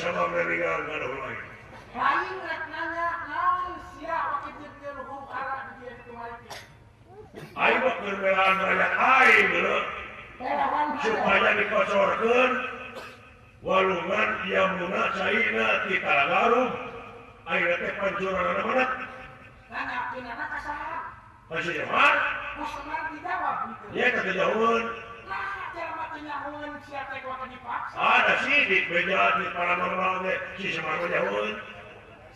Sabab ringan kana lain. Lain rek nanya naon sia wake jeung huru-hara di dieu kemarin. Aing mah keur belaan rakyat aing leuh. Supaya dikocorkeun walungan Yamuna caina ti Talagarum ayeuna teh pancuranana mana? Nanyakeunana ka saha? Ka si Semar? Ku Semar dijawab kitu. Nya teh jauheun. Nah, jelema teh nyahoeun sia teh wake dipaksa. Ada sih di beja di paranormal teh si Semar mah jauheun.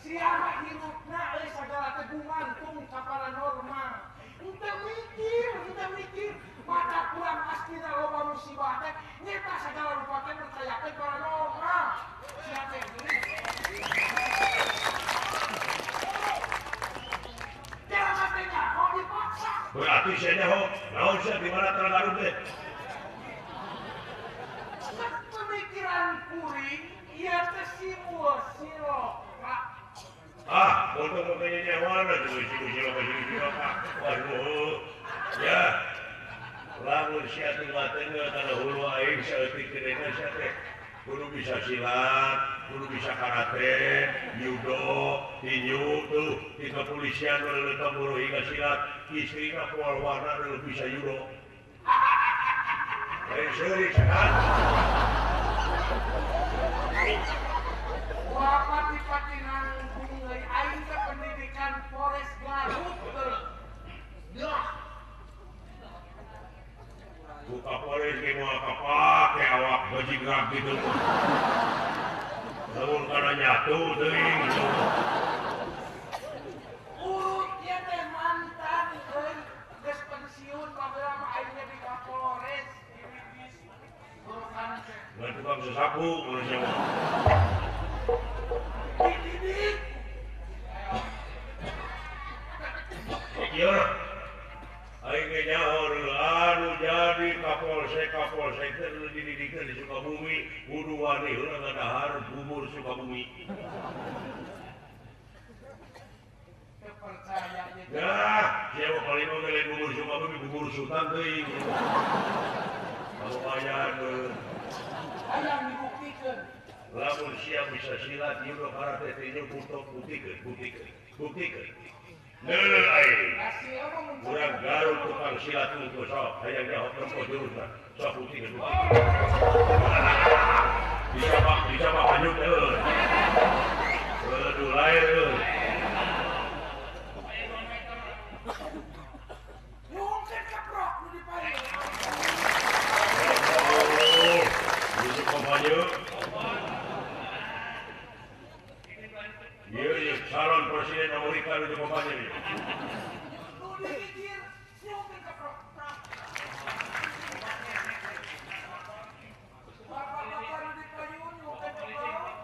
Sia mah hirupna euy sagala teh gumantung ka paranormal. Henteu mikir, henteu mikir. Mata kurang astina loba musibah teh nyeta sagala rupa teh percayakeun paranormal. Sia teh jelema teh nyaho dipaksa. Berarti sia nyaho, naon sia di mana Talagarum teh? Pemikiran kuring ieu teh simul siloka. Ah, bodoh makanya nyawana tuh siloka siloka. Waduh. Ya. Lamun sia teh matengna kana hulu aing saeutik geureuna sia teh. Kudu bisa silat, kudu bisa karate, judo, tinju tuh di kepolisian leuleut buru hingga silat, istrina polwana leuleut bisa judo. Lain seuri kan. Bapak dipati nanggung euy aing teh pendidikan Polres Garut teu. Dah. Buka Polres ge moal kapake awak bajingrak gitu. Lamun kana nyatu teuing gitu. Urut ieu teh mantan euy geus pensiun baheula mah aing di Kapolres urutan teh. Ngan tukang sesapu manusia mah. Dididik. Ieu aing ge nyaho anu jadi Kapolsek teh nu dididikeun di Sukabumi kudu wani heula ngadahar bubur Sukabumi. Teu percaya ieu. Nah, sia mah paling mah lain bubur Sukabumi bubur Sultan teuing. Lumayan euy. Hayang dibuktikeun. Lamun sia bisa silat judo karate tinju butok buktikeun, buktikeun, buktikeun. Neuh aing. Urang Garut tukang silat unggul sok hayang nyaho tempo jurusna sok buktikeun buktikeun. Bisa mah hanyut euy. Aduh lain euy. Nyungkeun kaprok nu dipayun. Oh, bisa kompanyo. Ieu ieu calon presiden Amerika nu kompanyo ieu. Nu dipikir nyungkeun kaprok. Bapak-bapak nu dipayun nyungkeun kaprok.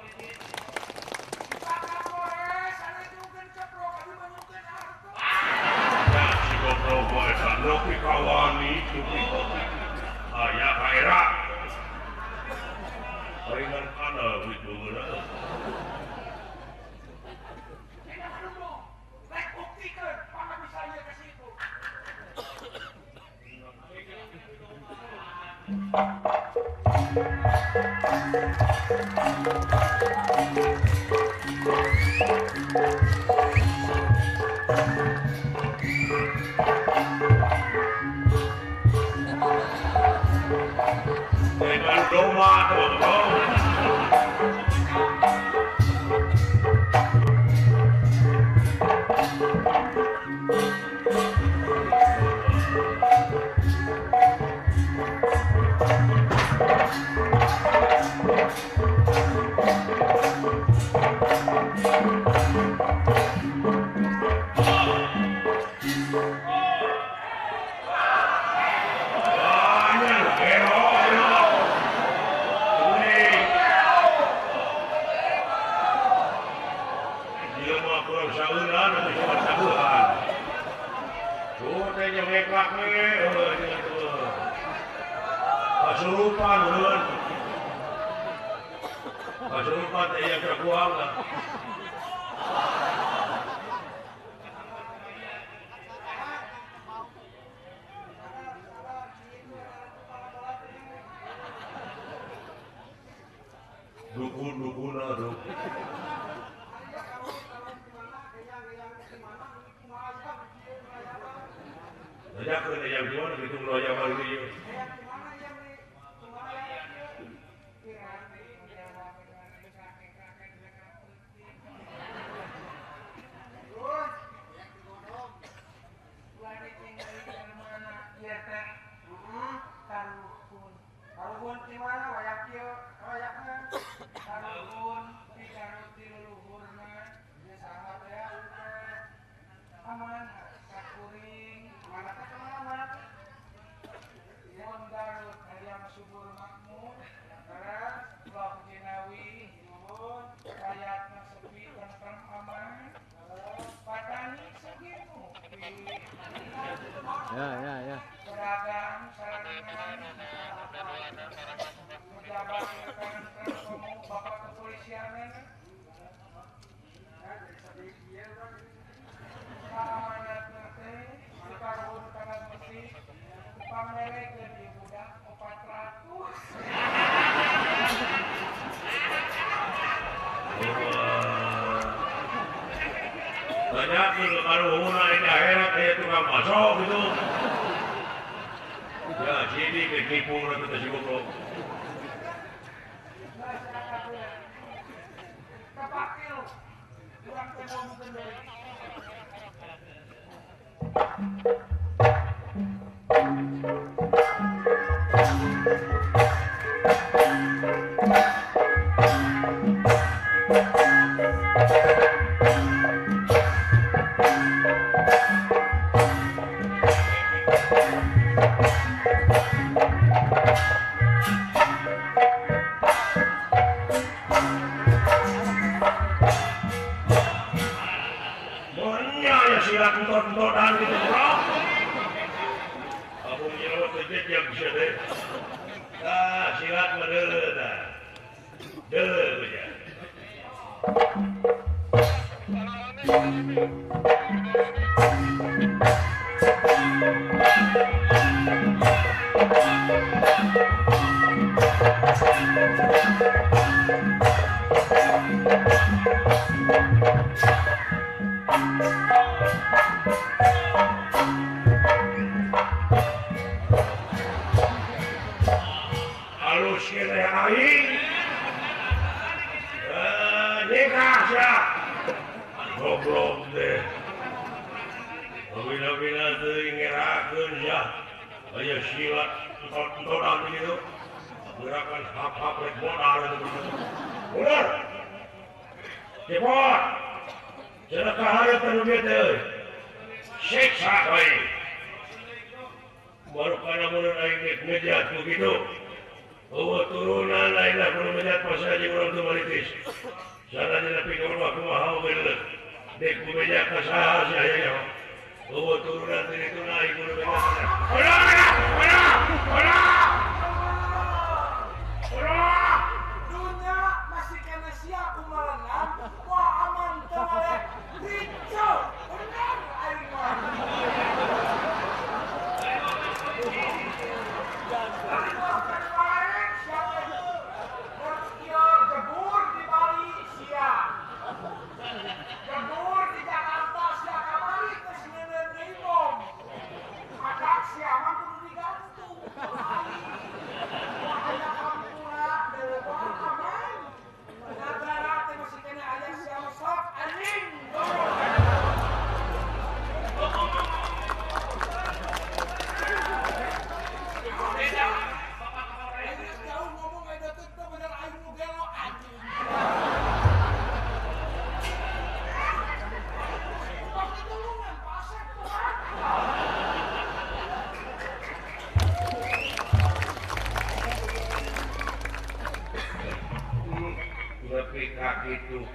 Pak Kapolres anu nyungkeun kaprok abdi mah nyungkeun harta. Ya si goblok bae nepi ka wani nepi ka aya ka era. Palingan kana duit beungeuna. Enak dulu. Rek buktikeun pangna bisa ieu ka situ. Dengan domba tuh, Kasurupan ulun. Kasurupan teh yang terbuang lah. Dukun-dukun aduh. Nanyakeun aya di mana kitu nu aya mah ieu. Ya, ya, ya. Banyak karuhuna di akhirat aya tukang masuk gitu. Ya, jadi ketipu urang teh si goblok.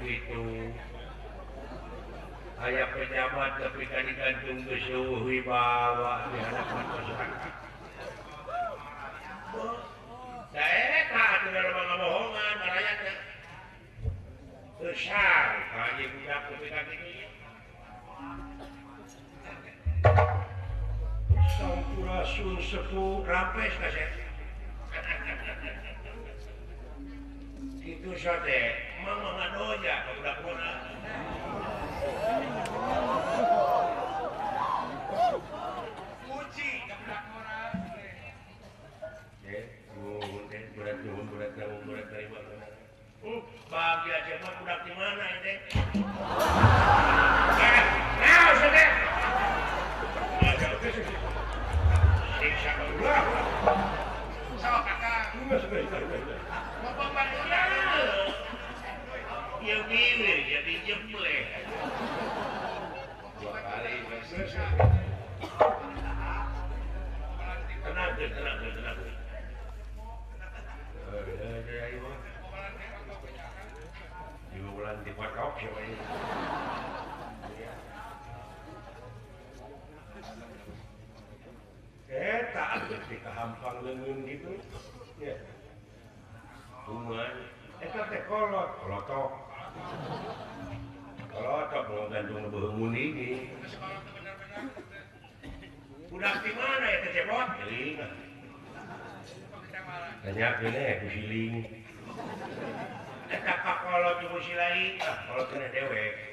Gitu aya pejabat tapi tadi gantung geus wibawa di hadapan masyarakat. Da eta atuh dalam ngabohongan rakyat teh. Besar ka ieu budak tapi ka kitu ieu. Sampurasun sepuh rampes ka saya. Kitu Dosa teh mama ngadoja ka budak murah. Puji ka budak murah. Eh, nuhun teh berat nuhun berat nuhun berat dari mana? Bahagia cebot budak di mana ini? Nah, sudah. Sok kakak. Ya bibir jadi jembleh. Dua kali. Tenang, tenang, tenang. Bulan di patok siapa ini? Tak ketika hampang lengan gitu, ya. Cuman, eta teh kolot, kolotok, kolotok mau gantung beungun ini. Budak di mana ya teh cebot? Geuning. Tanya kene ku siling. Eta kakolot ku silain, ah kolot kene dewek.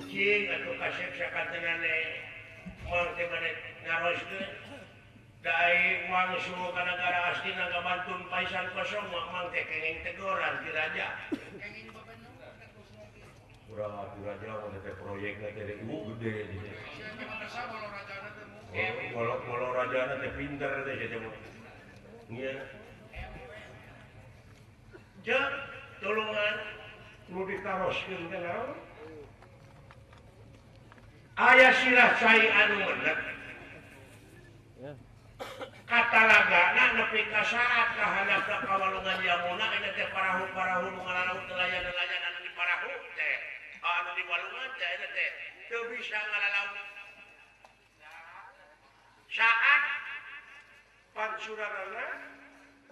Cing atuh kasep sakantenane moal teh mane ngaroskeun dai wangsul ka nagara astina ngabantun paisan kosong mang teh kenging tegoran ti raja. Urang ti raja mah teh proyekna teh gede gitu. Ngolo rajana teh pinter teh teh mah. Nya. Jeung tulungan nu ditaroskeun teh naon? Aya sirah cai anu menek. Katalagana nepi ka saat kahandapna ka walungan Yamuna eta teh parahu-parahu nu ngalalaut nelayan-nelayan anu di parahu teh anu di walungan teh eta teh teu bisa ngalalaut. Saat pancuranana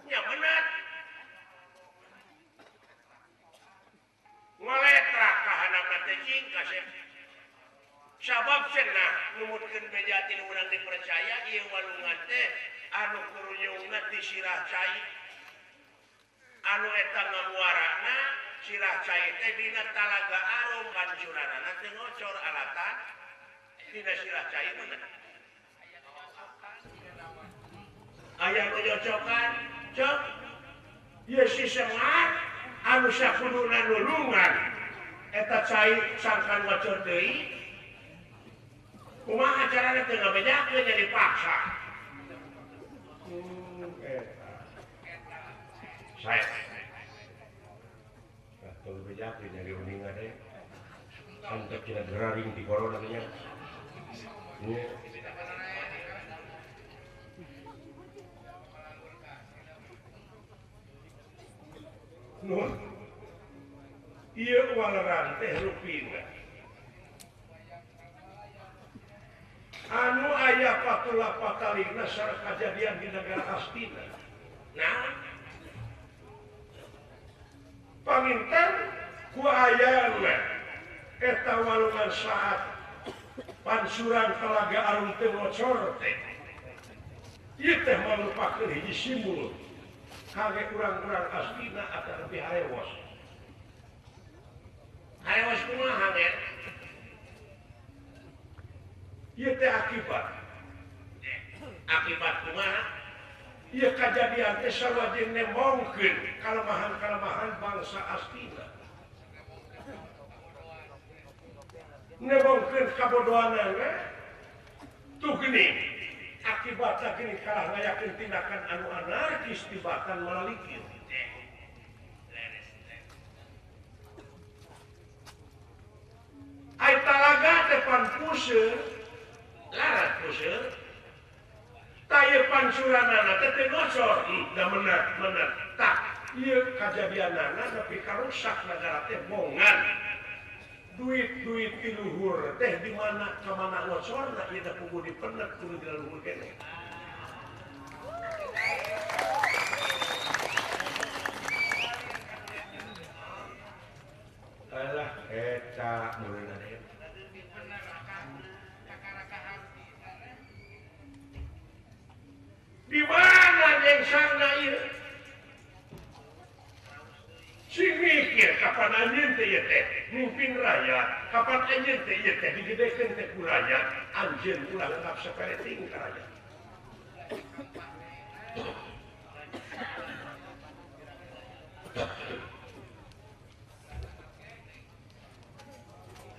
nya menet. Ngoletra kahandapna teh cing kasep. Sabab cenah numutkeun beja ti urang dipercaya ieu walungan teh anu kurunyungna ti sirah cai anu eta ngamuarana sirah cai teh dina talaga arum pancuranana teh ngocor alatan dina sirah cai mah aya nu nyocokan cek ieu si Semar anu sakuduna nulungan eta cai sangkan ngocor deui. Kumaha carana teu ngabejakeun jadi paksa. Saya. Tah teu ngabejakeun jadi uninga teh. Sampai cenah geraring di corona teh nya. Nuhun. Ieu waleran teh rupina. Anu aya patula patalina sareng kajadian di negara Astina. Nah, panginten ku ayana eta walungan saat pansuran Telaga Arum teu ngocor teh. Ieu teh marupakeun hiji simbol kage urang-urang Astina akan lebih harewos. Harewos kumaha ngen? Ieu teh akibat. Akibat kumaha? Ieu kajadian teh sarua jeung nembongkeun kalemahan-kalemahan bangsa Astina. Nembongkeun kabodohanana tuh geuning. Akibatna geuning kalah ngayakeun tindakan anu anarkis tibatan malalikir. Ai talaga teh pan puseur larat puseur taya pancuranana teh teu ngocor da menak menak tah ieu kajadianana nepi ka rusak nagara teh bongan duit-duit ti luhur teh di mana ka mana ngocorna ieu teh kudu dipenek kudu di luhur keneh. Alah eta meureunna teh. Di mana nyengsangna ieu? Sing mikir kapan anjeun teh ieu teh mimpin rakyat, kapan anjeun teh ieu teh digedekeun teh ku rakyat, anjeun ulah nganggap sepele teuing ka rakyat.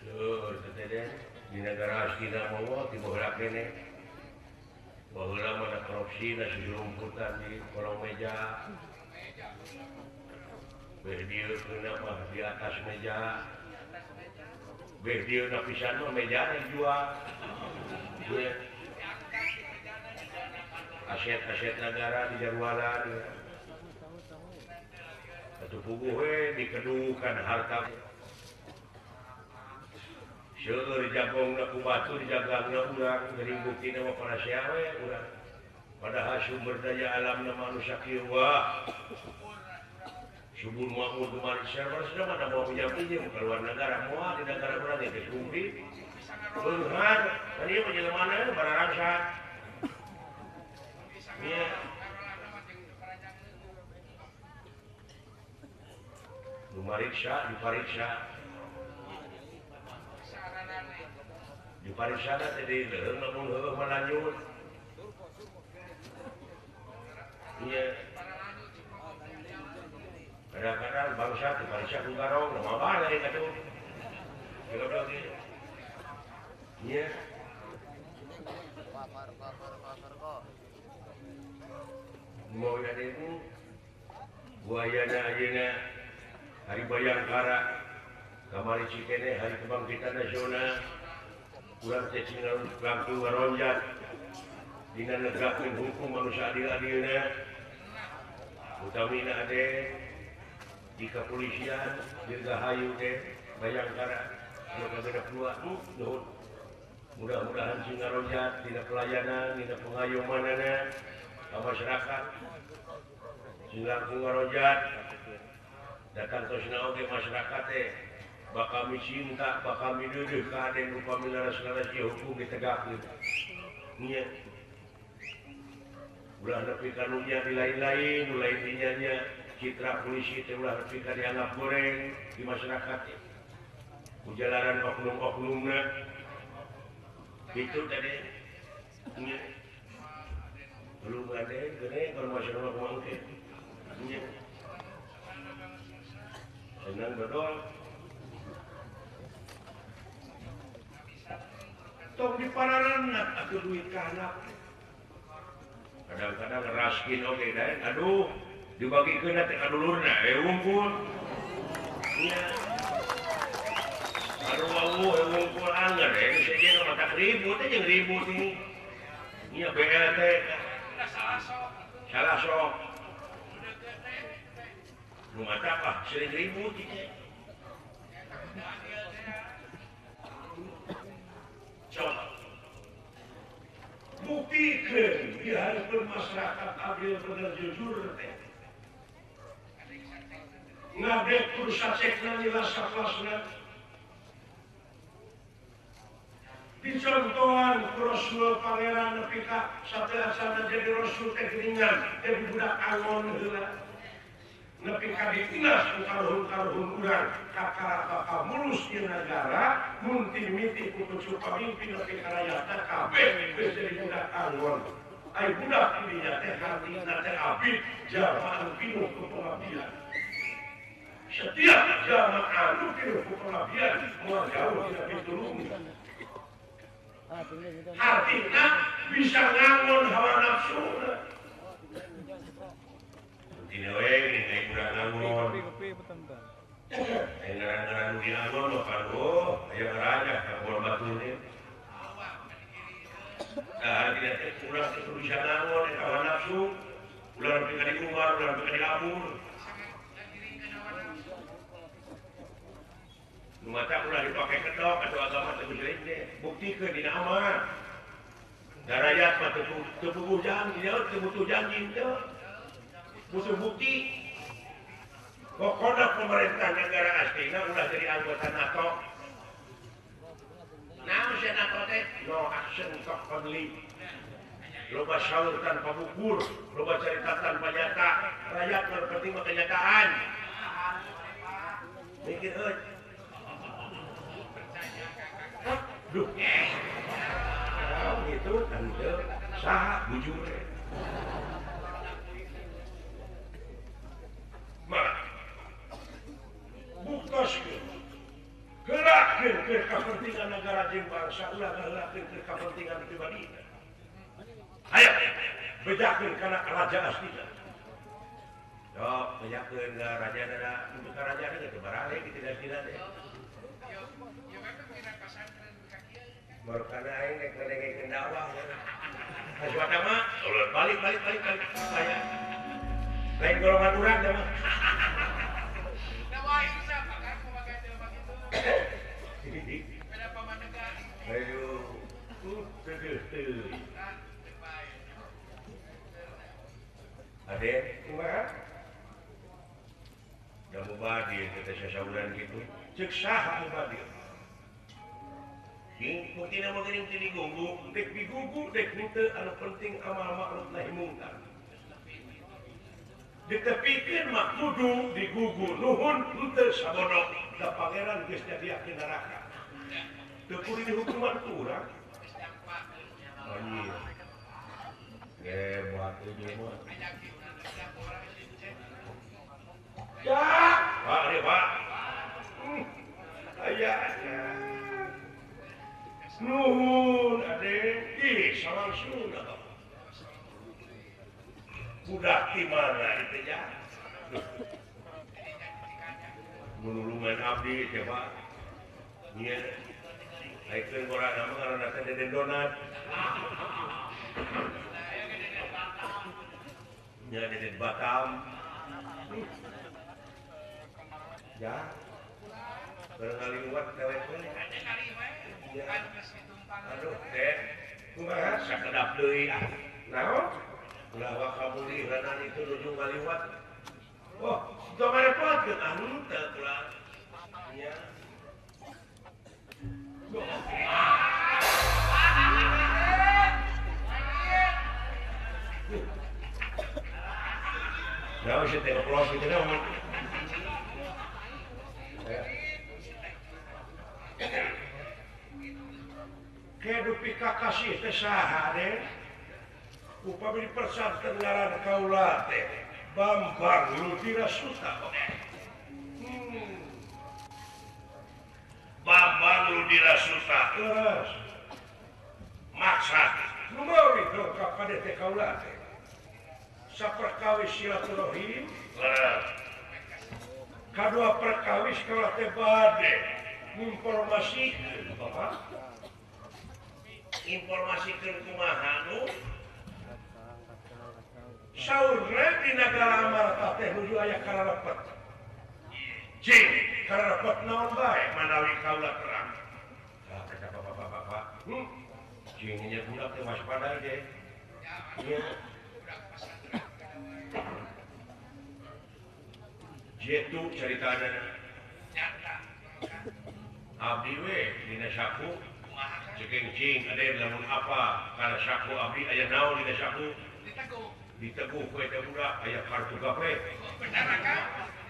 Seueur teh teh di negara Astina mawa di baheula keneh. Baheula mah ada korupsi na sirumputan di kolong meja. Beh dieu mah di atas meja. Beh dieu na pisan mah meja dijual. Aset-aset negara dijarualan. Atuh puguh we dikedukan harta. Seueur jagongna ku batur jagangna urang geuring buktina mah parasea we urang. Padahal sumber daya alamna manusia kieu wah. Subur makmur kemarin server sudah mana mau pinjam pinjam ke luar negara moal di negara urang geus kumpul. Beunghar, tadi mah jelema mana bararangsa. Iya. Lumariksa, dipariksa. Dipariksa teh di leuheung lamun heueuh mah lanjut. Iya. Kadang-kadang bangsa dipariksa ku garong, mah balik atuh. Goblok ieu. Iya. Mau jadi itu buayana ayeuna hari Bayangkara kamari Cikene hari kebangkitan nasional urang teh tinggal langkung ngaronjat dina negakeun hukum manusia adil-adilna utamina ade di kepolisian dirgahayu teh Bayangkara anu kagenep dua nuhun mudah-mudahan sing ngaronjat dina pelayanan dina pengayomanana ka masyarakat sing langkung ngaronjat datang tosna oge masyarakat teh bakal cinta bakal mideudeuh ka aden upami laras-laras ieu hukum ditegakkeun nya ulah nepi ka nu nya di lain-lain nu lain dinya nya citra polisi teh ulah nepi ka dianggap goreng di masyarakat teh kujalaran oknum-oknumna kitu tadi nya belum ada gede kalau masyarakat kumaha teh nya senang dodol tong dipararangat atuh duit ka anak kadang-kadang raskin oge daen aduh dibagikeun teh ka dulurna wungkul nya aduh wawuh wungkul anger nu sejen mah tak ribut teh jeung ribut ini nya BLT salah sok nu mata ah sering ribut ieu coba buktikan di hadapan masyarakat adil benar jujur teh ngadek kursa cekna nilai sakelasna dicontohan ku Rasul Pangeran nepi ka sateuacanna jadi Rasul teh geuningan jadi budak angon heula nepi ka ditinas ku karuhun-karuhun urang kakara bakal mulus ieu nagara mun timiti ku pucuk pamimpin nepi ka rakyatna kabeh geus jadi budak angon. Ai budak dinya teh hartina teh abdi jalma anu pinuh ku pengabdian. Setiap jalma anu pinuh ku pengabdian moal jauh dina pitulungan. Hartina bisa ngangon hawa nafsu. Tidak we ini urang ngangon. Ngaran-ngaran di angon mah kan oh aya raja ka bola batur teh. Nah, tidak teh urang teh kudu bisa ngangon eta hawa nafsu. Ulah nepi ka diumbar, ulah nepi ka dilabur. Nu mata ulah dipake kedok atau agama teh geus lain teh. Buktikeun dina amal. Da rakyat mah teu puguh janji, teu butuh janji teu. Butuh bukti. Pokoknya pemerintah negara aslinya ulah jadi anggota NATO. Nah, si NATO teh no action talk only. Loba sahur tanpa bukur, loba cerita tanpa nyata, rakyat yang penting mah kenyataan. Mikir euy. Duh. Oh, gitu tante saha bujur. Mah. Buktoskeun. Gerakkeun keur kapentingan negara jeung bangsa, ulah ngaheunakeun keur kapentingan pribadi. Ayo, bejakeun kana raja asli. Sok, bejakeun ka raja dada, untuk ka raja teh teu barale kitu asli teh. Marukana aing rek ngadengekeun dakwah. Kasuata mah balik balik balik balik. Aya. Lain golongan urang teh mah. Da wae siapa kan kumaha jelema kitu. Beda pamadegan. Ayo. Teuh. Ade, kumaha? Da mubadir teh sasauran kitu. Ceuk saha mubadir? Ding, buktina mah geuning teu digugu, dek digugu dek henteu anu penting amal ma'ruf nahi mungkar. Ditepikeun mah kudu digugu nuhun henteu sabodo da pangeran geus nyadiakeun neraka. Teu kudu dihukuman ku urang. Anjir. Hebat ieu mah. Ya, Pak, ieu Pak. Aya aya. Nuhun ade, ih salam Sunda Bapak. Budak di mana itu ya? Menulungan abdi teh Pak. Nya. Aikeun gorana mah ngaranna teh Deden Donat. Nya Deden Batam. Ya. Barang ngaliwat telepon. Aduh, teh. Kumaha sakedap deui ah. Naon? Ulah wakabuli ranan itu nuju ngaliwat. Oh, tong ngarepotkeun ah henteu ulah. Nya. Naon sih teh ngeplos kitu naon? Kedupi kakasih teh saha deh. Upami dipersatukan ngaran kaula teh Bambang Ludirasuta. Bambang Ludirasuta. Leres. Maksa numawi dongkap ka teh kaula teh. Saperkawis silaturahim. Leres. Kadua perkawis kaula teh bade nginformasikeun Bapak. Informasi kumaha nu saurna di nagara Amarta teh nuju aya kararepet. Cing, kararepet naon bae manawi kaula terang. Tah kata bapak-bapak. Cing nya budak teh waspada ge. Ieu Jetu caritana nyata. Abdi we dina saku ceking cing ade lamun apa kana saku abdi aya naon dina saku diteguh diteguh ku eta budak aya kartu gaple. Bener kan?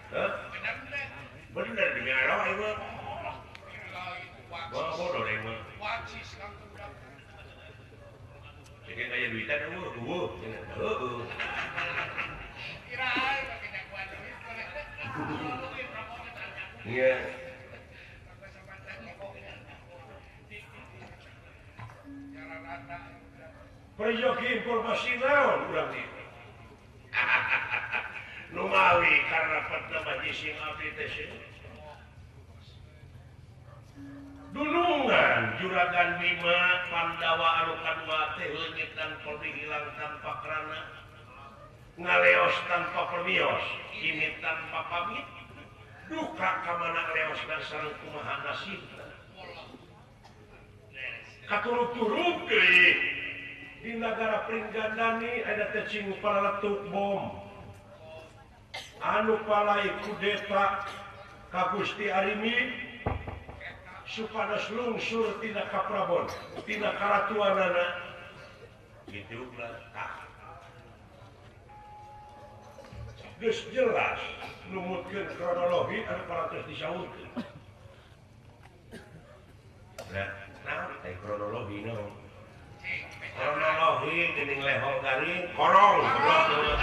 Hah? Bener teh. Bener demi Allah ieu mah. Wah bodoh ieu mah. Wacis kang budak. Ceking aya duitan eueuh eueuh cenah heueuh. Kira aing make jagoan duit. Iya. Peryogi informasi naon urang ieu. Numawi karena petna majising abdi teh seueur. Dunungan Juragan Bima Pandawa anu kadua teh leungit dan perdi hilang tanpa kerana, ngaleos tanpa permios, imit tanpa pamit, duka ka mana leosna sareng kumaha nasibna. Katuruk-turuk deui di nagara Pringgandani ada teh cing palaletuk bom anu palai kudeta ka Gusti Arimi supados lungsur tina kaprabon tina karatuanana kitu lah. Geus jelas numutkeun kronologi anu parantos disaurkeun. Nah, naon teh kronologi naon? Kronologi geuning lehol garing korong goblok.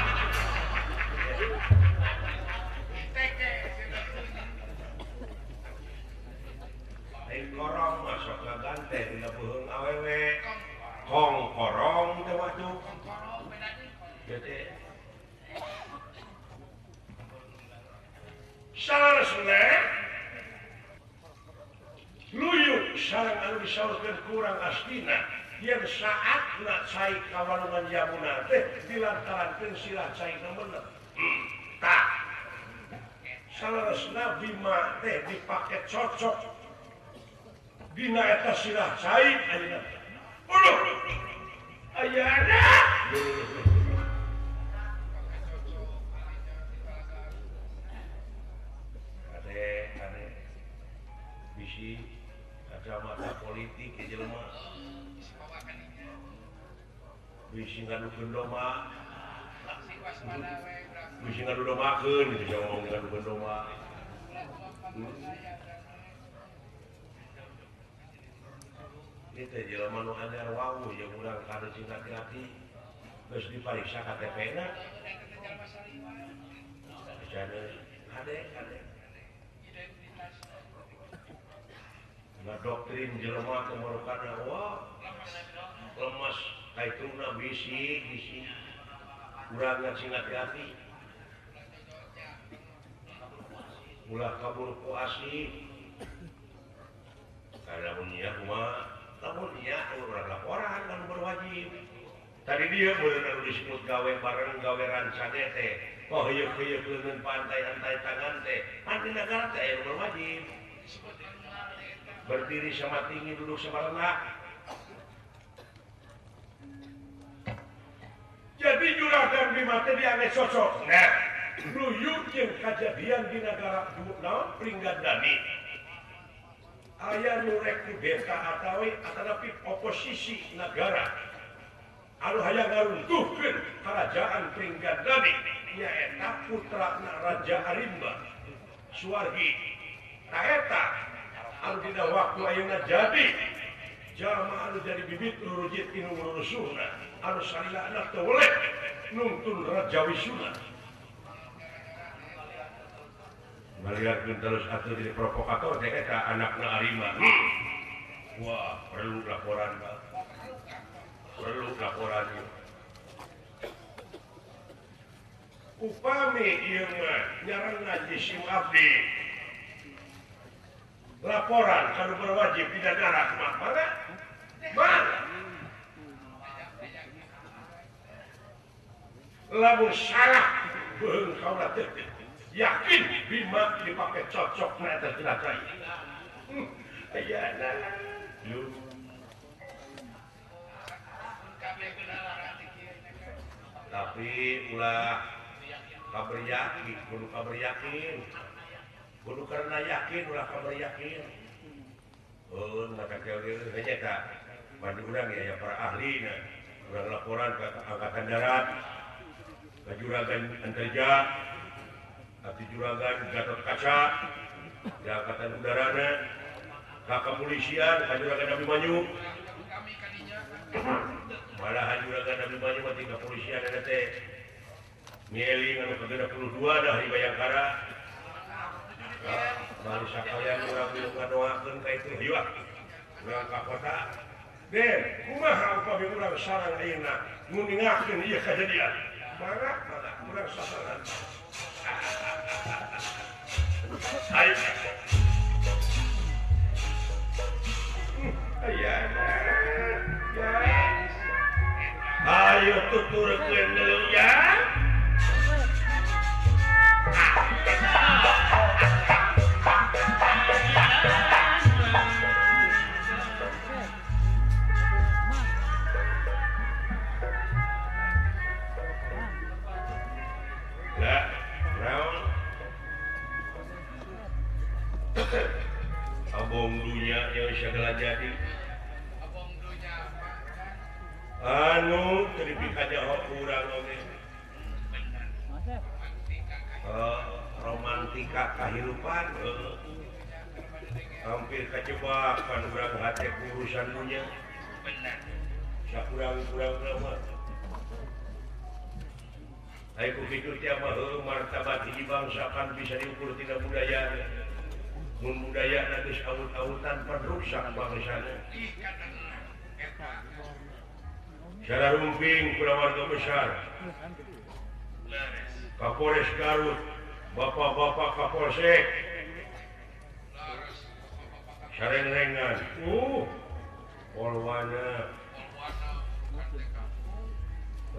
Lain korong masuk ka gante dina beuheung awewe. Kong korong teh waktu. Jadi saleresna luyuk sareng anu disaurkeun kurang astina yen saatna cai ka walungan Yamuna teh dilantarankeun sirah cai nu bener. Tah saleresna Bima teh dipake cocok dina eta sirah cai ayeuna. Uluh ayana. Kade bisi kacamata politik ke jelema bisi ngadukeun domba bisi ngadu dombakeun gitu ngomong ngadukeun domba. Ieu teh jelema nu anyar wawuh jeung urang kade sing hati-hati geus dipariksa KTP-na kade kade doktrin jelema teh marukana wah lemes kaituna bisi bisi urang sing hati-hati ulah kabur ku asih kada mun ieu mah lamun ieu urang laporan anu berwajib tadi dia beunang anu disebut gawe bareng gawe rancage teh oh heuyeuk-heuyeuk leuneun pantai-antai tangan teh anti nagara teh anu berwajib berdiri sama tinggi duduk sama rendah. Jadi juragan Bima teh dianggap sosok. Nah, luyuk jeung kajadian di nagara naon Pringgandani. Aya nu rek kudeta atawi atanapi oposisi nagara. Anu hayang ngaruntuhkeun kerajaan Pringgandani nyaeta putrana Raja Arimba Suwargi. Ta eta anu dina waktu ayeuna jadi jalma anu jadi bibit rurujit tinu rusuhna anu salila anak teu weleh nungtun Raja Wisuna ngaliarkeun terus atuh jadi provokator teh eta anakna Arimba. Wah, perlu laporan Pak. Perlu laporan ieu. Upami ieu mah nyaranna jisim abdi laporan kalau berwajib tidak darah mana? Mana? Lamun salah beuheung kaula teh yakin Bima dipakai cocok na eta cenah cai. Ayana. Tapi ulah kabar yakin, kudu kabar yakin. Kudu karena yakin ulah kabar yakin. Oh, maka teori hanya tak bantu urang ya, ya para ahli nah. Urang laporan ke Angkatan Darat, ke Juragan Antarja, ke Juragan Gatot Kaca, di Angkatan Udara na, ke Kepolisian, ke Juragan Abimanyu. Malahan Juragan Abimanyu mah ti kepolisian eta teh mieling anu ke-62 dah di Bayangkara. Baru sakalian urang milu ngadoakeun ka itu hayu ah. Urang ka kota. Den, kumaha upami urang sarang ayeuna nguningakeun ieu kajadian? Mangga, mangga urang sasaran. Ayo. Ayana. Ya. Ayo tuturkeun deui ya. Abong dunya yang segala jadi anu teu dipikajaho ku urang oge. Romantika kahirupan hampir kajebakan urang hate urusan dunya benar sakurang-kurang mah ai ku kitu teh mah martabat hiji bangsa kan bisa diukur tina budaya mun budayana geus awut-awutan pan rusak bangsana Cara rumping kulawarga besar Kapolres Garut, bapak-bapak Kapolsek sareng-rengan Polwana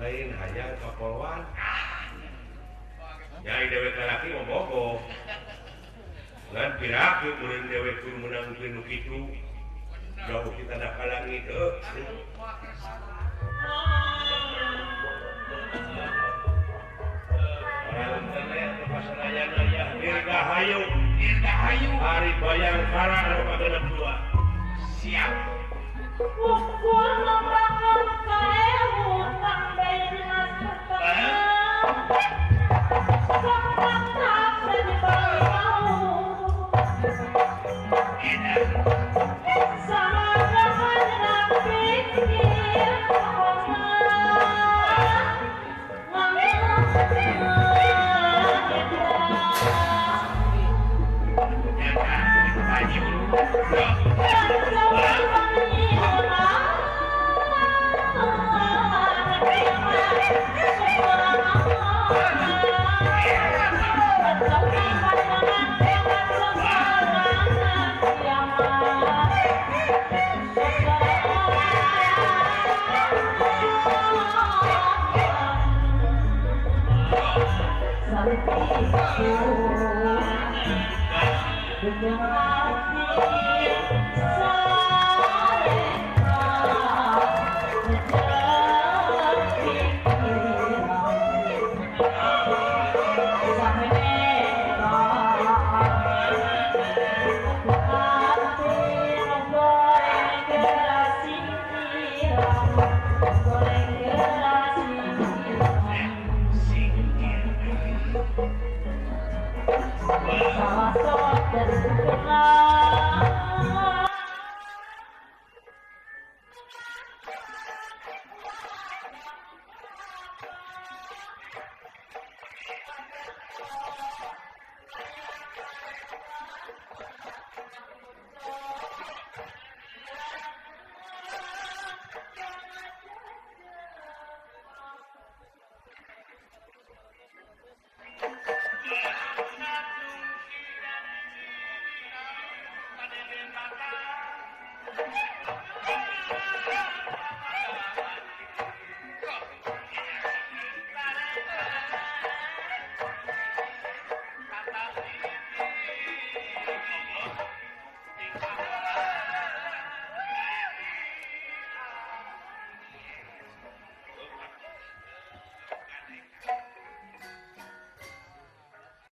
lain hayang ka Polwan nyai dewek lalaki mah bogoh ngan piraku meureun dewek kudu meunangkeun nu kitu jauh kita tanah ka langit heuh. Dirgahayu, dirgahayu. Hari Bayangkara anu 62. Siap. Ukur membangun kaewutang dinas pertama. Sampai